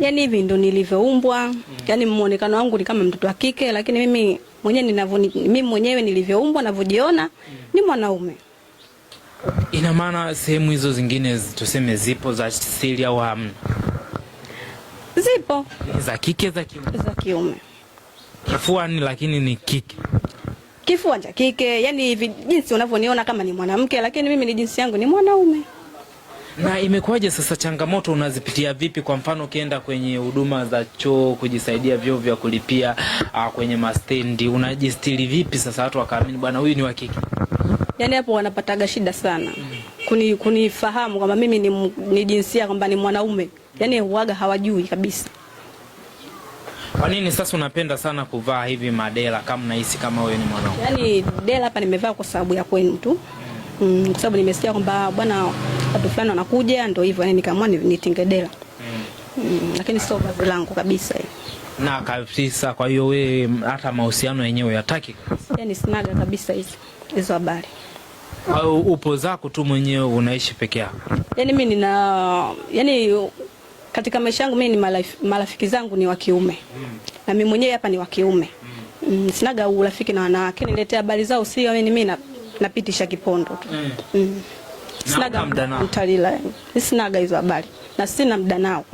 Yaani hivi ndo nilivyoumbwa. Yaani muonekano wangu ni kama mtoto wa kike, lakini mimi mwenyewe ninavyo, mimi mwenyewe nilivyoumbwa navyojiona ni mwanaume. Ina maana sehemu hizo zingine tuseme zipo za siri au hamna? Zipo. Za kike, za kiume? Za kiume. Kifuani lakini ni kike. Kifua cha kike, yani hivi jinsi unavyoniona kama ni mwanamke, lakini mimi ni jinsi yangu ni mwanaume. Na imekuwaje sasa, changamoto unazipitia vipi? Kwa mfano ukienda kwenye huduma za choo kujisaidia, vyoo vya kulipia, kwenye mastendi unajistiri vipi sasa watu wakaamini bwana huyu ni wa kike? Yaani hapo wanapataga shida sana kunifahamu kwamba mimi ni jinsia kwamba ni mwanaume, yaani huaga hawajui kabisa. Kwa nini sasa unapenda sana kuvaa hivi madela kama unahisi kama wewe ni mwanaume? Yaani dela hapa nimevaa kwa sababu ya kwenu tu. Kwa sababu nimesikia kwamba bwana watu fulani wanakuja, ndio hivyo yani nikaamua nitinge dela. Lakini sio vazi langu kabisa hili. Na kabisa, kwa hiyo wewe hata mahusiano yenyewe yataki kabisa. Yaani sinaga kabisa hizo habari. Au upo zako tu mwenyewe unaishi peke yako? Yaani mimi nina, yaani katika maisha yangu mimi ni marafiki zangu ni wa kiume. Na mimi mwenyewe hapa ni wa kiume. Sinaga urafiki na wanawake. Niletea habari zao sio mimi napitisha kipondo tu. Na Sinaga muda nao. mtalila. Sinaga hizo habari. Na sina muda nao.